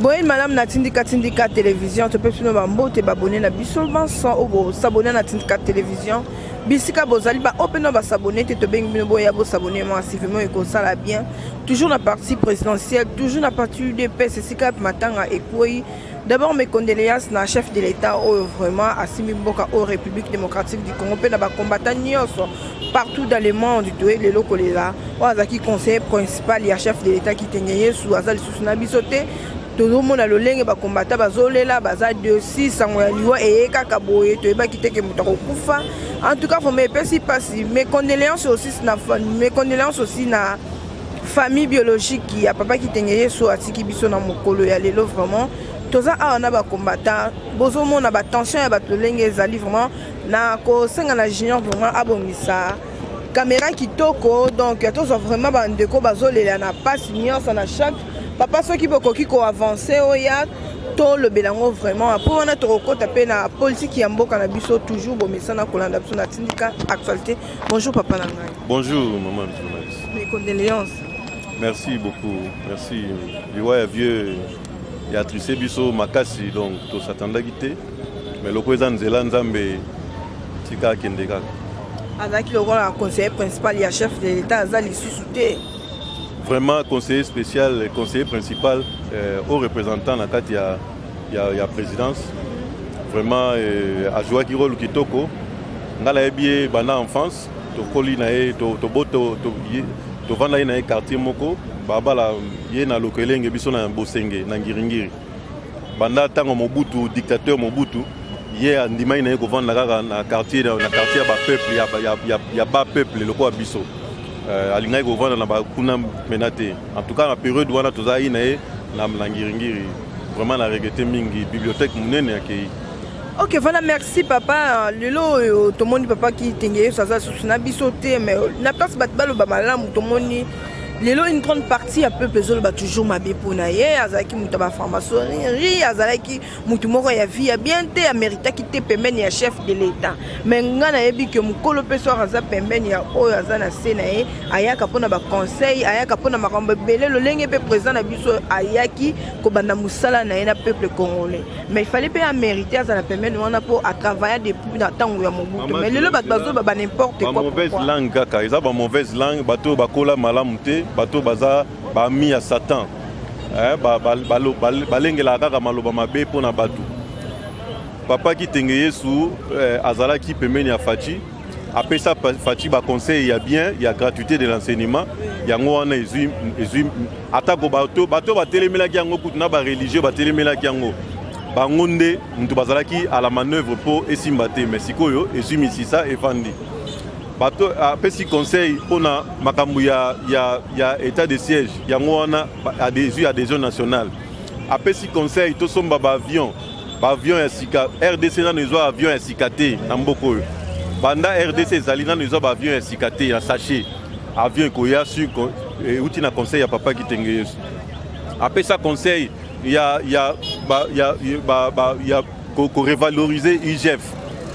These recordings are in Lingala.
Boyei malamu na Tindika Tindika Television. Topesi bino bambote, babone na biso banso oyo bosabone na Tindika Television bisika bozali, baoyo mpe no basabone te, tobengi bino boya bosabone massivement, ekosala bien. Toujours na parti présidentielle, toujours na parti UDPS, esika matanga ekwei. D'abord, mes condoléances na chef de l'État oyo vraiment asimbi mboka oyo, République démocratique du Congo, mpe na bacombattant nyonso partout dans le monde. Toye lelo kolela oyo azalaki conseiller principal ya chef de l'État, Kitenge Yesu. Aza lisusu na biso te. Tozomona lolenge bacombattants bazolela, baza déçus. Sango ya liwa eye kaka boye, toyebaki te ke moto akokufa. En tout cas, vraiment epesi mpasi. Mes condoléances aussi na famille biologique ya papa Kitenge Yesu atiki biso na mokolo ya lelo. Vraiment, toza awa na bacombattants, bozomona batension ya bato lolenge ezali. Vraiment, na kosenga na Junior vraiment abongisa caméra kitoko. Donc tozwa vraiment bandeko bazolela na mpasi nyonso na chaque papa. Soki bokoki koavancer, oya tolobela yango vraiment, mpo wana tokokɔta mpe na politike ya mboka na biso. Toujours bomesana kolanda biso na Tindika Actualité. Bonjour, papa na ngai. Bonjour, maman journaliste. Mes condoléances. Merci beaucoup, merci. Liwa ya vieux ya attristé biso makasi, donc tosatandaki te, mais loko eza nzela Nzambe, tika akende kaka. Azalaki lokola conseiller principal ya chef de l'État, aza lisusu te. Vraiment, conseiller spécial, conseiller principal, haut représentant na kati ya présidence. Vraiment, ajouaki rôle kitoko. Ngai nayebi ye banda enfance, tokoli na ye, tovanda ye na ye quartier moko, babala ye na Lokelenge, biso na Bosenge na Ngiringiri. Banda ntango Mobutu, dictateur Mobutu, ye andimaki na ye kovanda kaka na quartier ya bapeuple, ya bapeuple lokola biso. Alingaki kovanda na bakuna mpena te. En tout cas, na période wana tozalaki na ye na Ngiringiri. Vraiment, na regretter mingi, bibliothèque monene akei. Ok, voilà, merci papa. Lelo oyo tomoni papa Kitenge Yesu aza lisusu na biso te, mais na place bato baloba malamu, tomoni lelo une grande partie ya peuple ezoloba toujours mabe mpona ye. Azalaki moto ya bafranc-maçonnerie, azalaki motu moko ya vie ya bien te, ameritaki te pembeni ya chef de l'État. Mais ngai nayebi ke mokolo mpe soki aza pembeni ya oyo aza na se na ye, ayaka mpona baconseil, ayaka mpona makambo ebele. Lolenge mpe président na biso ayaki kobanda mosala na ye na peuple congolais, mais il fallait mpe amérité azala pembeni wana mpo atravailla depuis na ntango ya Mobutu. Mais lelo bato bazoba ba n'importe quoi. Bamauvaise langue kaka, eza bamauvaise langue, bato oyo bakola malamu te, bato oyo baza baami ya Satan, balengelaka kaka maloba mabe mpo na bato. Papa Kitenge Yesu azalaki pembeni ya Fatshi, apesa Fatshi baconseil ya bien ya gratuité de l'enseignement. Yango wana ezwi, atako bato batelemelaki yango, kutu na bareligieux batelemelaki yango, bango nde moto bazalaki à la manœuvre mpo esimba te. Mais sikoyo ezwi misisa, efandi. Bato apesi conseil mpona makambo ya état de siège, yango wana ezwi adhésion nationale. Apesi conseil tosomba baavion, baavion ya sika. RDC nano ezwa avion ya sika te na mboka oyo. Banda RDC ezali, nano ezwa baavion ya sika te. Ya sachet avion ekoya sur euti na conseil ya papa Kitenge Yesu. Apesa conseil ya korevaloriser IGF.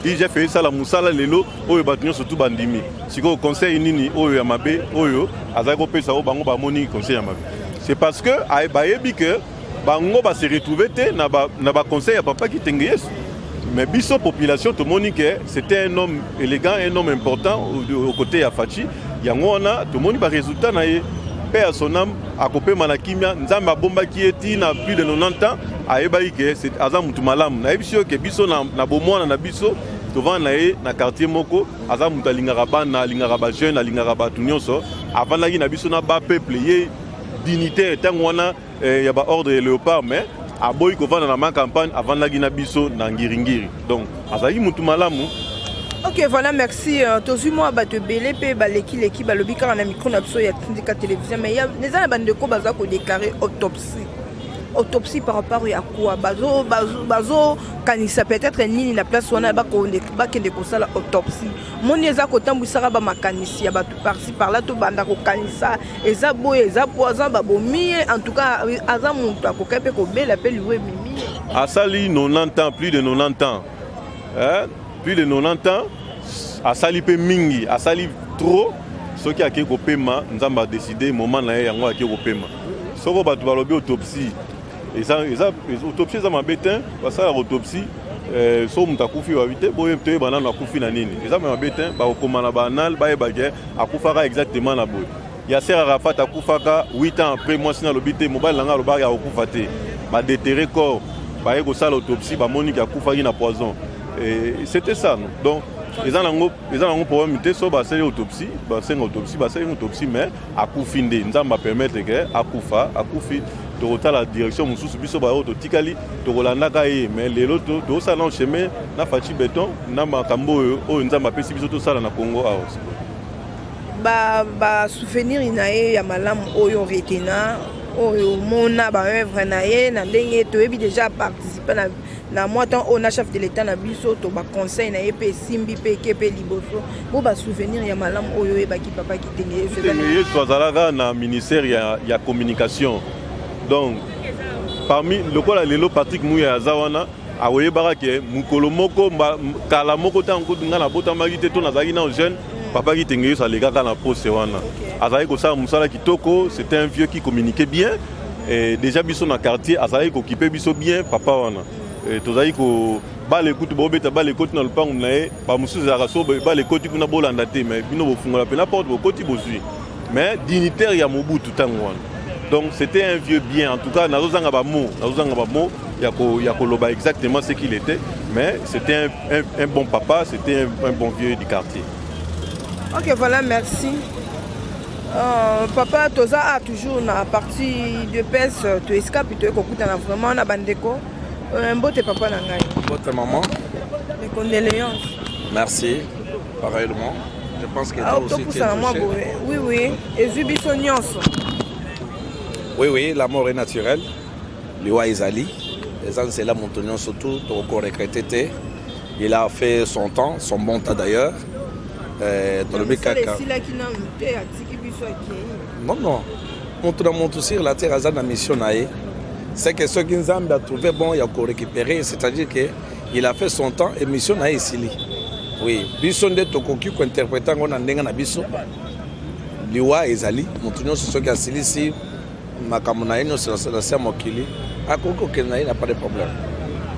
IGF esala mosala lelo oyo, bato nyonso tu bandimi. Sikoyo conseil nini oyo ya mabe oyo azali kopesa, oyo bango bamoni conseil ya mabe? C'est parce que bayebi ke bango base retrouve te na baconseil ya papa Kitenge Yesu. Mais biso population tomoni ke c'était un homme élégant, un homme important au côté ya Fatshi. Yango wana tomoni barésultat na ye. Mpe ya son âme, akopema na kimia. Nzambe abombaki ye ti na plus de 90 ans. Ayebaki ke aza mutu malamu. Nayebisi yo ke biso na bomwana na biso, tovanda na ye na quartier moko. Aza mutu alingaka bana, alingaka bajeune, alingaka bato nyonso. Avandaki na biso na bapeuple. Ye dignitaire ntango wana ya baordre ya Léopard, mais aboyi kovanda na Ma Campagne, avandaki na biso na Ngiringiri. Donc azalaki mutu malamu. Ok, voilà, merci. Tozwi mwa bato ebele mpe balekileki, balobi kaka na micro na biso ya Tindika Télévision. Mais eza na bandeko baza kodéclarer autopsie. Autopsie par rapport ya quoi? Bazokanisa peut-être nini na place wana bakende kosala autopsie? Moni eza kotambwisaka bamakanisi ya bato par-ci par-là. Tobanda kokanisa eza boye, eza poison, babomi ye. En tout cas, aza moto akokai mpe kobela mpe liwa ememi ye. Asali 90 ans, plus de 90 ans, hein? Plus de 90 ans, asali mpe mingi, asali trop. Soki akei kopema, Nzambe adécider moment na ye, yango akei kopema. Soko bato balobi autopsie, Eza eza autopsie eza mabe te, basalaka autopsie eh, so moto akufi babi te boye toyeba nano akufi na nini. Eza mabe te, bakokoma na baanal bayeba ke akufaka exactement na boye. Yasser Arafat akufaka 8 ans après, mwasi na alobi te mobali na ngai alobaka akokufa te. Badéterre corps, baye kosala autopsie, bamoni ke akufaki na poison. Et c'était ça, non? Donc eza nango problème te. So basali autopsie, basenga autopsie, basali autopsie, mais akufi nde Nzambe apermettre ke akufa, akufi. Tokotala direction mosusu, biso baoyo totikali tokolandaka ye. Mais lelo tozosala nano chemin na Fatshi Béton na makambo oyo Nzambe apesi biso tosala na Congo awa. Basouvenir ba na ye ya malamu oyo retena, oyo omona baœuvre na ye na ndenge toyebi déjà participe na mwa temps oyo na chef de l'État na biso, to baconseil na ye mpe esimbi mpe eke mpe liboso, bo basouvenir ya malamu oyo oyebaki papa Kitenge Yesu? Yesu azalaka na ministère ya communication. Donc parmi lokola lelo Patrick Muya aza wana, akoyebaka ke mokolo moko kala moko, ntango ngai nabotamaki te to nazalaki nano jeune, papa Kitenge Yesu alekaka na poste wana, azalaki kosala mosala kitoko. C'était un vieux qui communiquait bien. Et déjà biso na quartier azalaki kokipe biso bien, papa wana. Tozalaki ko bala ekutu bobeta bala ekoti na lopango na ye. Bamosusu ezalaka so bala ekoti kuna, bolanda te, mais bino bofungola mpena porte, bokoti, bozwi. Mais dignitaire ya Mobutu ntango wana. Donc c'était un vieux bien. En tout cas nazozanga bamo, nazozanga bamo ya koloba exactement ce qu'il était, mais c'était un bon papa, c'était un bon vieux du quartier. Ok, voilà, merci. Papa, toza a toujours na partie de pes to esika mpe toye kokutana vraiment na bandeko. Mbote papa na ngai. Mbote maman. Mes condoléances. Merci, pareillement. Je pense que toi aussi tu es Topusana mwa touché. Boye, oui, ezwi biso nyonso. Oui, la mort est naturelle. Liwa ezali. Eza nzela moto nyonso tout tokoregretter te. Il a fait son temps, son bon temps d'ailleurs. Tolobi Mosala kaka. Esilaki nanu te, atiki biso, akei. Non. Moto na moto sur la terre aza na mission na ye. C'est que soki Nzambe a trouvé bon ya korécupérer, c'est-à-dire que il a fait son temps et mission na ye esili. Oui, biso nde tokoki kointerpréter yango na ndenge na biso. Liwa ezali moto nyonso, soki asilisi makambo na ye nyonso na se ya mokili, akoki kokende na ye na pas de problème.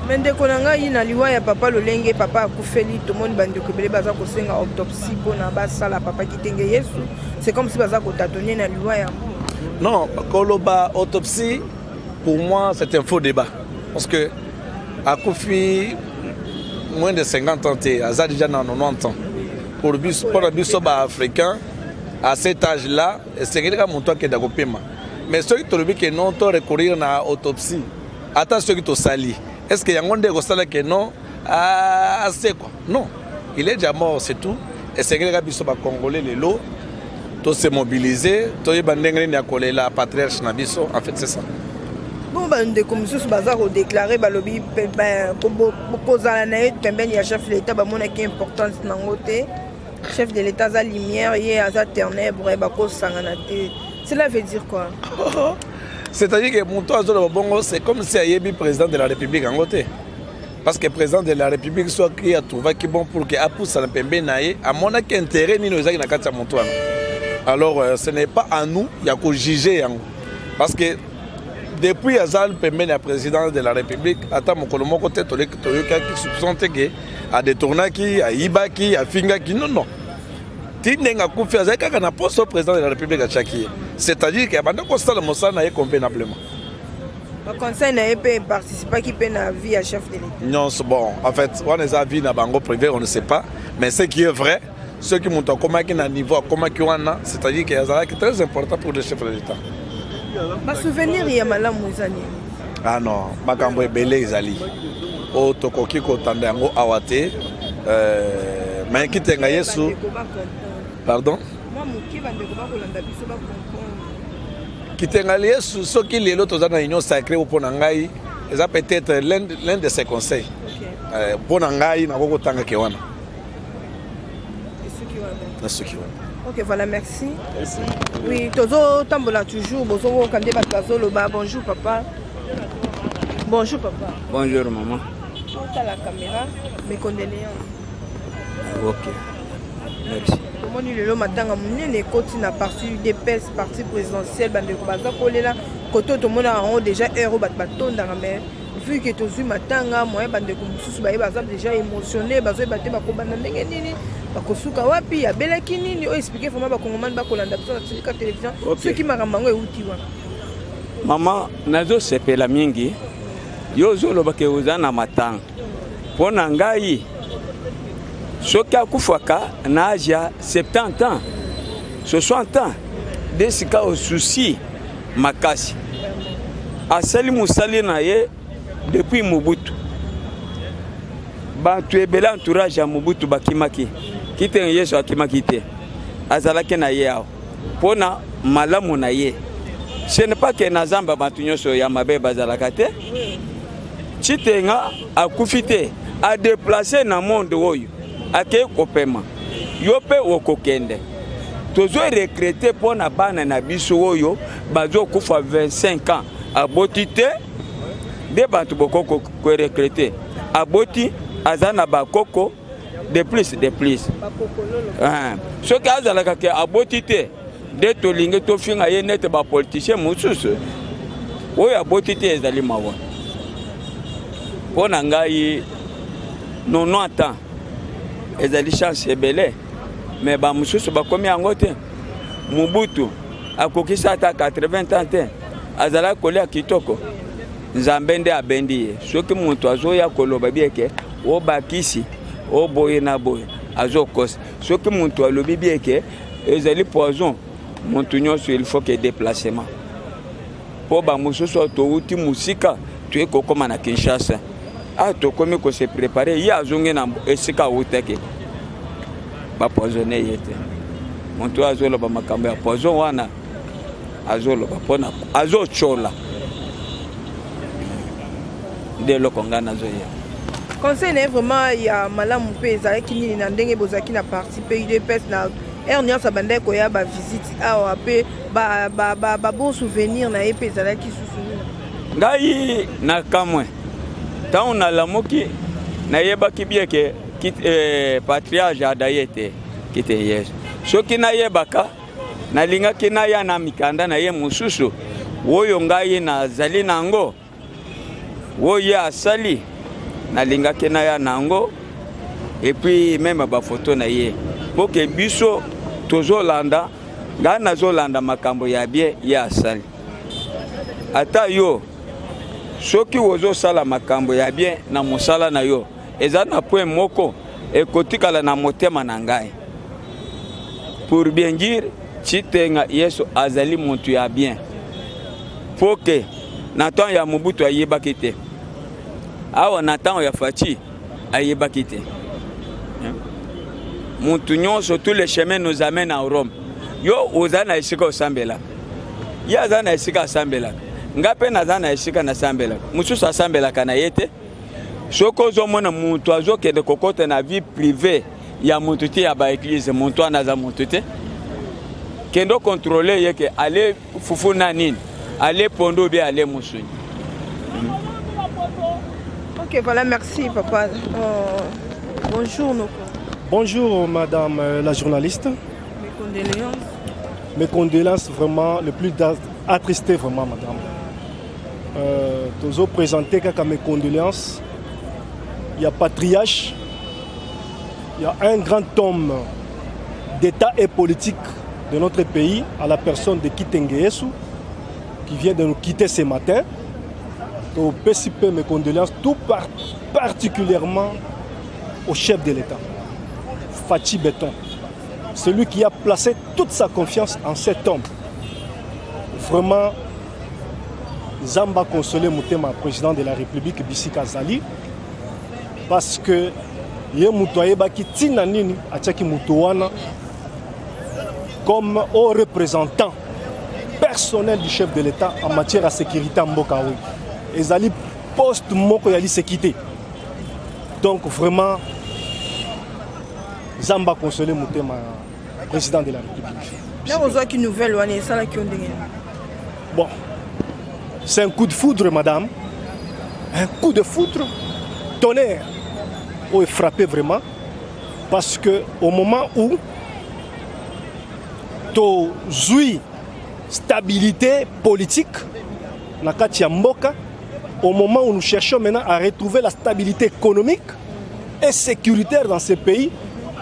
Me ndeko na ngai, na liwa ya papa, lolenge papa akufeli, tomoni bandeko ebele baza kosenga autopsie mpona basala papa Kitenge Yesu. C'est comme si baza kotâtonner na liwa yango. Non, koloba autopsie, pour moi, c'est un faux débat, parce que akufi moins de 50 ans te, aza déjà na 90 ans. Pour biso, mpona biso baafricain, à cet âge là esengeli kaka moto akenda kopema. Mais soki tolobi ke non, to recourir na autopsie, ata soki tosali, est ce que yango nde ekosala ke non asekwa? Non, il est déjà mort, c'est tout. Esengeli kaka biso bacongolais lelo tose mobiliser, toyeba ndenge nini ya kolela patriarche na biso. En fait, c'est ça. Bon, bandeko mosusu baza kodéclarer, balobi kozala na ye pembeni ya chef de l'État, bamonaki importance nango te. Chef de l'État aza lumière, ye aza ténèbre, bakosangana te. Cela veut dire quoi? C'est-à-dire que moto azoloba bongo, c'est comme si ayebi président de la République yango te, parce que président de la République, soki atrouvaki bon pour ke apusana pembeni na ye, amonaki intérêt nini ezalaki na kati ya moto wana. Alors ce n'est pas à nous ya kojuger yango, parce que depuis aza pembeni ya président de la République, ata mokolo moko te toyokaki soupçon te ke adétournaki, ayibaki, afingaki. Non, non, ti ndenge akufi, azali kaka na poste président de la République atiaki ye, c'est-à-dire ke abanda kosala mosala na ye convenablement. Baconseil na ye mpe participaki mpe na vie ya chef de l'État. Nyonso. Bon, en fait, wana eza vie na bango privé, on ne sait pas. Mais ce qui est vrai, soki moto akomaki na niveau akomaki wana, c'est-à-dire ke azalaki très important pour le chef de l'État. Basouvenir ya malamu eza nini? Ah non, makambo ebele ezali oyo tokoki kotanda yango awa te. Mais Kitenga Yesu, pardon. Mwa moke, bandeko bakolanda biso bacomprendre. Kitenga Yesu, soki lelo toza na union sacrée, mpo na ngai eza peut-être l'un de ses conseils. Mpo na ngai nakoki kotangake wana. Esuki wana. Na soki wana. Ok, voilà, merci. Oui, tozotambola toujours, bozokoka nde bato bazoloba. Bonjour papa, bonjour papa. Bonjour maman. Otala caméra, mes condoléances. Ok. Merci. Tomoni lelo matanga monene ekoti na parti UDPS, parti présidentiel. Bandeko baza kolela. Kote oyo tomonaka yango déjà heure oyo bato batondaka, mais vu que tozwi matanga moyen, bandeko mosusu baye baza déjà émotionné, bazoyeba te bakobanda ndenge nini, bakosuka wapi, abelaki nini. Oyo explique vraiment bakongomani bakolanda biso na Tindika Télévision. Soki makambo yango euti wana. Mama, nazosepela mingi. Yo ozoloba ke oza na matanga. Mpo na ngai, soki akufaka na age ya 70 ans, 60 ans, nde sika osusi makasi. Asali mosali na ye depuis Mobutu. Bato ebele, entourage ya Mobutu, bakimaki. Kitenge Yesu akimaki te, azalaki na ye awa mpo na malamu na ye. Ce n'est pas que na zamba bato nyonso ya mabe bazalaka te. Tshitenga akufi te, adéplacer na monde oyo, akei kopema. Yo mpe okokende. Tozo regretter mpo na bana na biso oyo bazokufa 25 ans, aboti te. Nde bato boko koregretter. Aboti, aza na bakoko de plus de plus. Soki azalaka ke aboti te, nde tolingi tofinga ye nete bapoliticien mosusu oyo aboti te. Ezali mawa mpo na ngai. 90 ans ezali chance ebele, mais bamosusu bakomi yango te. Mobutu akokisi ata 80 ans te, azalaki kolia kitoko. Nzambe nde abendi ye. Soki moto azoya koloba bieke obakisi oboye na boye, azokosa. Soki moto alobi bieke ezali poison, moto nyonso il faut que déplacement, mpo bamosusu oyo towuti mosika, toye kokóma na Kinshasa, a tokomi kose préparer. Ye azongi na esika awutaki, bapoisonner ye te. Moto oyo azoloba makambo ya poison wana, azoloba mpona azotyola. Nde eloko ngai nazoyeba. Conseil na ye vraiment ya malamu mpe ezalaki nini na ndenge bozalaki na parti mpe UDPS na heure nyonso abandaki koya bavisite awa, mpe babon souvenir na ye mpe ezalaki susu nini? Ngai na kamwe, ntango nalamuki, nayebaki bien ke patriarche adaye te. Kite Yesu, soki nayebaka, nalingaki naya na mikanda na ye mosusu oyo ngai nazali nango, oyo ye asali, nalingaki naya nango, et puis même bafoto na ye, mpo ke biso tozolanda. Ngai nazolanda makambo ya bien ye asali. Ata yo soki ozosala makambo ya bien na mosala na yo, eza na point moko ekotikala na motema na ngai. Pour bien dire, Tshitenga Yesu azali motu ya bien, po ke na ntango ya Mobutu ayebaki te, awa na ntango ya Fatshi ayebaki te. Motu nyonso, tous les chemins nous amènent à Rome. Yo oza na esika osambelaka, ye aza na esika asambelaka, nga mpe naza na esika nasambelaka, mosusu asambelaka na ye te. Soki ozomona moto azokende kokota na vie privée ya motu te, ya baéglise, moto wana aza motu te. Kende ocontrôler ye ke ale fufu na nini, ale pondu bien, ale mosuni. Ok, voilà, merci papa. Bonjour Noko. Bonjour madame la journaliste. Mes condoléances. Mes condoléances vraiment le plus attristé vraiment, madame. Tozo présenter kaka mes condoléances. Il y a patriarche, il y a un grand homme d'État et politique de notre pays à la personne de Kitenge Yesu qui vient de nous quitter ce matin. Topesi mpe mes condoléances tout particulièrement au chef de l'État, Fatshi Béton, celui qui a placé toute sa confiance en cet homme. Vraiment, Nzambe aconsoler motema président de la République bisika azali, parce que ye moto ayebaki ntina nini atiaki moto wana comme haut représentant personnel du chef de l'État en matière ya sécurité ya mboka oyo. Ezali poste moko ya liseki te. Donc vraiment, Nzambe aconsoler motema ya président de la République. Ntango ozwaki nouvelle wana, esalaki yo ndenge nini? Bon, c'est un coup de foudre, madame, un coup de foudre, tonnerre oyo frappé vraiment, parce que au moment où tozwi stabilité politique. na kati ya mboka, au moment où nous cherchons maintenant à retrouver la stabilité économique et sécuritaire dans ce pays,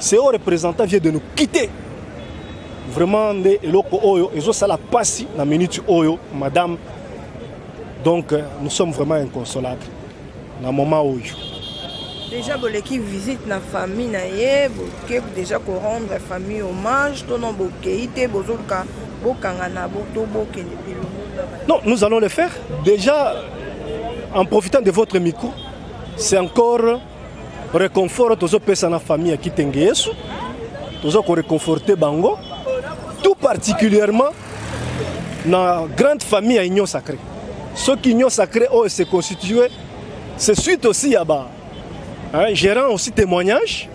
ce haut représentant vient de nous quitter. Vraiment nde eloko oyo ezosala pasi na minute oyo, madame. Donc nous sommes vraiment inconsolables na moment oyo. Déjà boleki visite na famille na ye, boke déjà korendre famille hommage to non, bokei te, bozoluka bokanga na bo to bokende elongo? Non, nous allons le faire. Déjà, en profitant de votre micro, c'est encore réconfort tozopesa na famille ya Kitenge Yesu. Toza koréconforter bango, tout particulièrement na grande famille ya Union sacrée. Soki Union sacrée oyo s'est constitué, c'est suite aussi ya ba, hein, je rends aussi témoignage,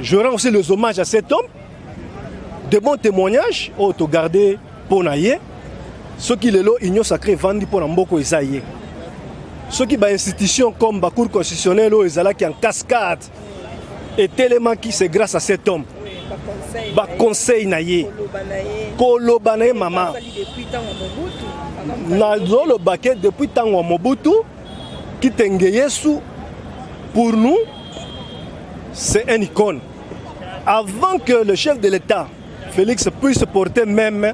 je rends aussi les hommages à cet homme, de bons témoignages oyo togarde mpo na ye. Soki lelo Union sacrée evandi mpo na mboka, eza ye. Soki bainstitution comme bacour constitutionnelle oyo ezalaki en cascade etelemaki, c'est grâce à cet homme, baconseil na ye, koloba na ye. Mama, nazoloba ke depuis ntango ya Mobutu, Kitenge Yesu pour nous, c'est un icône. Avant que le chef de l'État Félix puisse porter même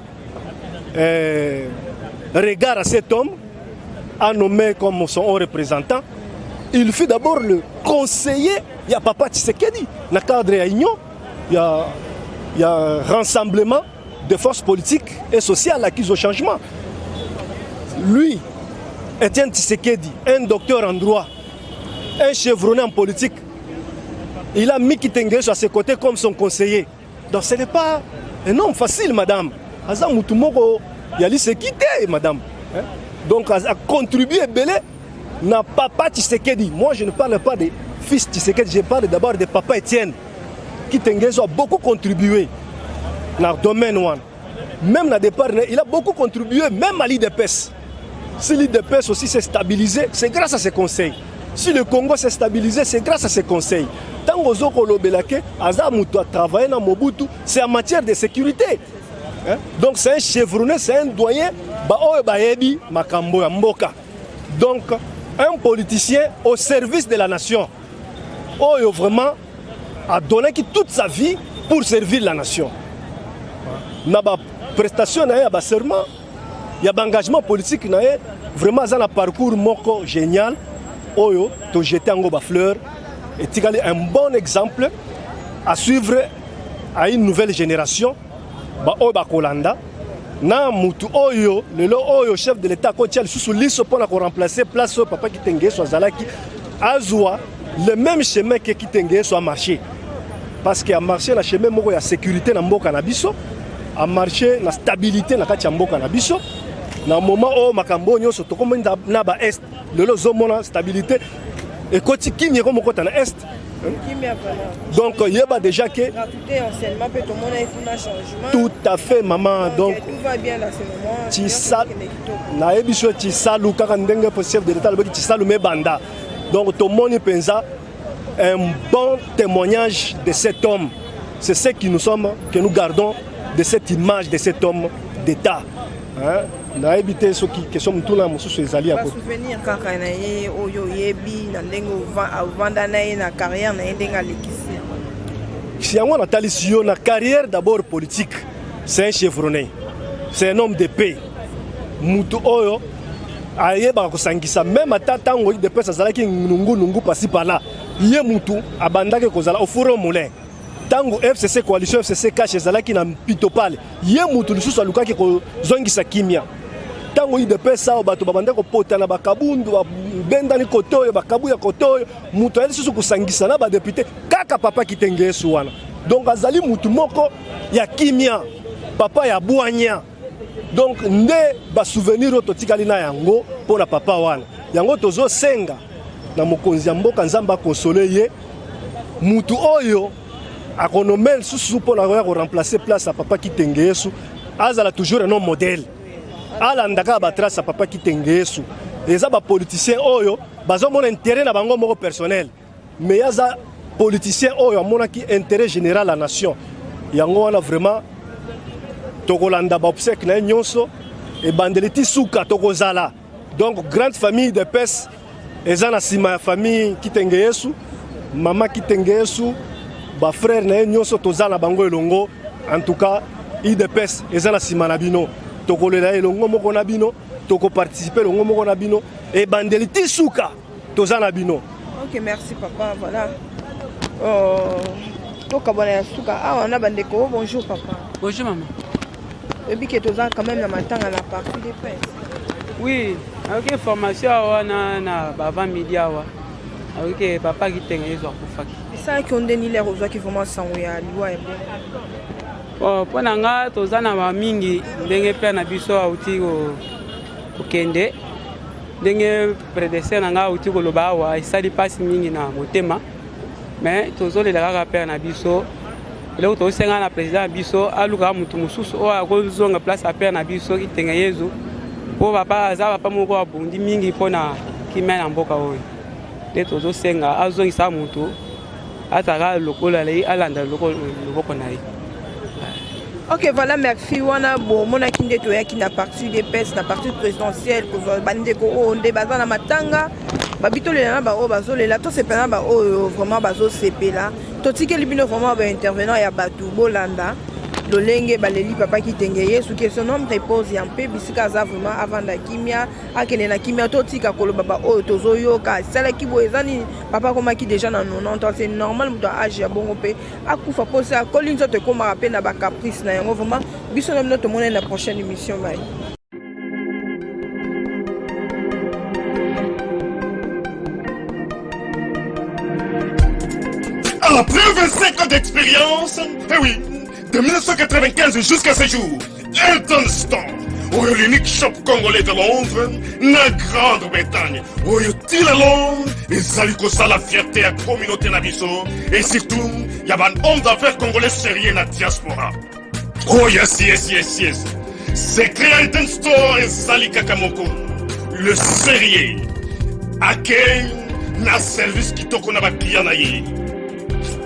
regard à cet homme, a nommé comme son haut représentant, il fut d'abord le conseiller ya papa Tshisekedi na cadre ya union ya rassemblement de forces politiques et sociales acquises au changement. Lui, Étienne Tshisekedi, un docteur en droit, un chevronné en politique, il a mis Kitenge à ses côtés comme son conseiller. Donc ce n'est pas un homme facile, madame. Aza mutu moko ya liseki te, madame, hein? Donc a contribué ebele na papa Tshisekedi. Moi, je ne parle pas de fils Tshisekedi, je parle d'abord de papa Étienne. Kitenge a beaucoup contribué dans le domaine wana. Même na départ, il a beaucoup contribué même à l'UDPS. Si l'UDPS aussi s'est stabilisé, c'est grâce à ses conseils. Si le Congo s'est stabilisé, c'est grâce à ses conseils. Ntango ozokolobela ke aza moto atravaille na Mobutu, c'est en matière de sécurité, hein? Donc c'est un chevronné, c'est un doyen baoyo bayebi makambo ya mboka. Donc un politicien au service de la nation oyo vraiment a donné toute sa vie pour servir la nation. Na baprestation na ye ya baserment, ya baengagement politique na ye, vraiment aza na parcours moko génial oyo tojete yango bafleur. Etikali un bon exemple à suivre à une nouvelle génération baoyo bakolanda na mutu oyo lelo oyo chef de l'État akotia lisusu liso mpona koremplacer place oyo papa Kitenge Yesu azalaki, azwa le même chemin ke Kitenge Yesu amarché, parce que amarché na chemin moko ya sécurité na mboka na biso, amarché na stabilité na kati ya mboka na biso. Na moment oyo makambo oyo nyonso tokomi na ba Est, lelo ozomona stabilité ekoti, kimia ekomokota na Est. Donc yeba déjà que Gratuité enseignement mpe tomona efuna changement. Tout à fait, maman. Donc tout va bien dans ce moment. Tisa nayebi so tisalu kaka ndenge po chef de l'État alobaki tisalu mebanda. Donc tomoni mpenza un bon témoignage de cet homme. C'est ce qui nous sommes, que nous gardons de cette image de cet homme d'État, hein? Nayebi te soki question motuna mosusu ezali ya basouvenir kaka na ye oyo oyebi na ndenge ovanda na ye na carrière na ye, ndenge alekisi. Si yango natalisi yo na carrière d'abord politique, c'est un chevronné, c'est un homme de paix, mutu oyo ayebaka kosangisa. Même ata ntango UDPS azalaki nungunungu pasi pala, ye mutu abandaki kozala au four au moulin. Ntango FCC, coalition FCC CACH ezalaki na pitopale, ye mutu lisusu alukaki kozongisa kimia. Ntango UDPS awa bato babandaki kopota na bakabundu, babendani kote oyo, bakabu ya kote oyo, moto ayeli lisusu kosangisa na badéputé kaka papa Kitenge Yesu wana. Donc azali mutu moko ya kimia, papa ya bwanya. Donc nde basouvenir oyo totikali na yango mpo na papa wana. Yango tozosenga na mokonzi ya mboka, Nzambe akonsole ye, mutu oyo akonommer lisusu mpo na koya koremplacer place ya papa Kitenge Yesu azala toujours un homme modèle, alanda kaka batrace ya papa Kitenge Yesu. Eza bapoliticien oyo bazomona intérêt na bango moko personnel, mais aza politicien oyo amonaki intérêt général ya nation. Yango wana vraiment tokolanda baobsèque na ye nyonso. Ebandeli ti suka tokozala. Donc grande famille UDPS eza na nsima ya famille Kitenge Yesu, mama Kitenge Yesu, ba frère na ye nyonso toza na bango elongo. En tout cas UDPS eza na nsima na bino, tokolela elongo moko na bino, tokoparticipe elongo moko na bino, ebandeli ti suka toza na bino. Ok, merci papa. Voilà, tokabwana ya suka awa na bandeko. Bonjour papa. Bonjour maman. Oyebi ke toza quand même na matanga na parti UDPS? Oui, nayoki information awa na ba avant midi awa, nayoki papa Kitenge Yezu akufaki. Esalaki yo ndeni lere ozwaki vraiment sango ya liwa ya bongo? Bon, mpo na nga, toza na bamingi ndenge père na biso auti kokende, ndenge prédécesseur na nga auti koloba awa, esali mpasi mingi na motema, mais tozolela kaka père na biso. Eloko tosenga na président na biso, alukaka motu mosusu oyo akozonga place ya père na biso Kitenge Yezu, mpo papa aza papa moko abundi mingi mpona kimia na mboka oyo. Nde tozosenga azongisa motu azalaka lokola ye, alanda loboko na ye. Ok, voilà, merci. Wana bomonaki nde toyaki na parti UDPS, na parti présidentielle, kozwa bandeko oyo nde baza na matanga. Babi tolela na baoyo bazolela, tosepela na baoyo vraiment bazosepela. Totikeli bino vraiment baintervenant ya bato, bolanda lolenge baleli papa Kitenge Yesu. Que son âme repose ya mpe bisika aza vraiment, avanda kimia, akende na kimia. Totika koloba baoyo tozoyoka esalaki boye, eza nini? Papa akomaki déjà na 90 ans, c'est normal moto ya age ya bongo mpe akufa, mposa akoli, nzoto ekomaka mpe na bacaprice na yango. Vraiment, biso na bino tomonani na prochaine émission. Bye. Après 25 ans d'expérience, eh oui, de 1995 jusqu'à ce jour, Elton Store, oyo l'unique shop congolais de Londres, na Grande-Bretagne, oyo tina Londres, ezali kosala fierté ya communauté na biso, et surtout, ya ba homme d'affaires congolais sérieux na diaspora. Oh yes. Secret ya Elton Store ezali kaka moko. Le sérieux. Accueil na service kitoko na baclient na ye.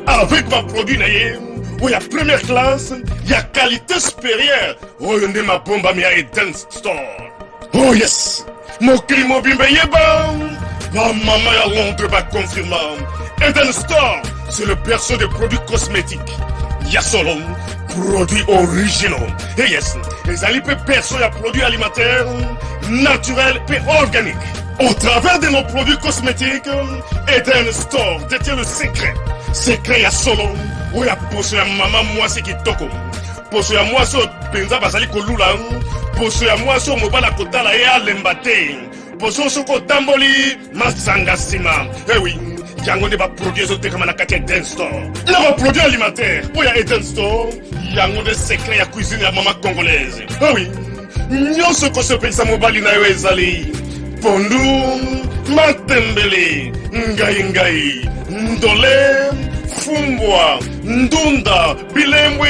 Avec baproduit na ye oyo ya première classe, ya qualité supérieure, oyo nde mabombami ya Eden Store. Oh yes, mokili mobimba eyeba, bamama ya Londres baconfirma, Eden Store, c'est le berceau des produits cosmétiques ya solo, produits originaux. Et yes, ezali mpe berceau ya produits alimentaires naturels mpe organiques. Au travers de nos produits cosmétiques, Eden Store détient le secret. Secret ya solo, oyo ya poso ya mama mwasi kitoko. Poso ya mwasi oyo mpenza bazali kolula. Poso ya mwasi oyo mobali akotala ye alemba te. Poso soki otamboli masanga nsima. Eh oui, yango nde baproduit ezotekama na kati ya Eden Store. Na baproduit alimentaire oyo ya Eden Store, yango nde secret ya cuisine ya mama congolaise. Eh oui, nyonso ekosepelisa mobali na yo ezali pondu, matembele, ngai ngai, ndole, fumbwa, ndunda, bilembwe,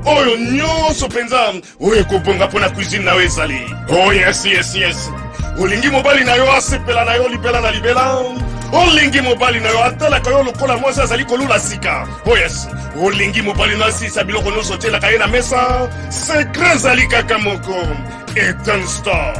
oyo nyonso mpenza oyo ekobonga mpo na cuisine na yo ezali. Oh yes, olingi mobali na yo asepela na yo libela na libela, olingi mobali na yo atalaka yo lokola mwasi azali kolula sika. Oh yes, olingi mobali na asisa biloko nyonso otielaka ye na mesa, secret ezali kaka moko: Eden Store.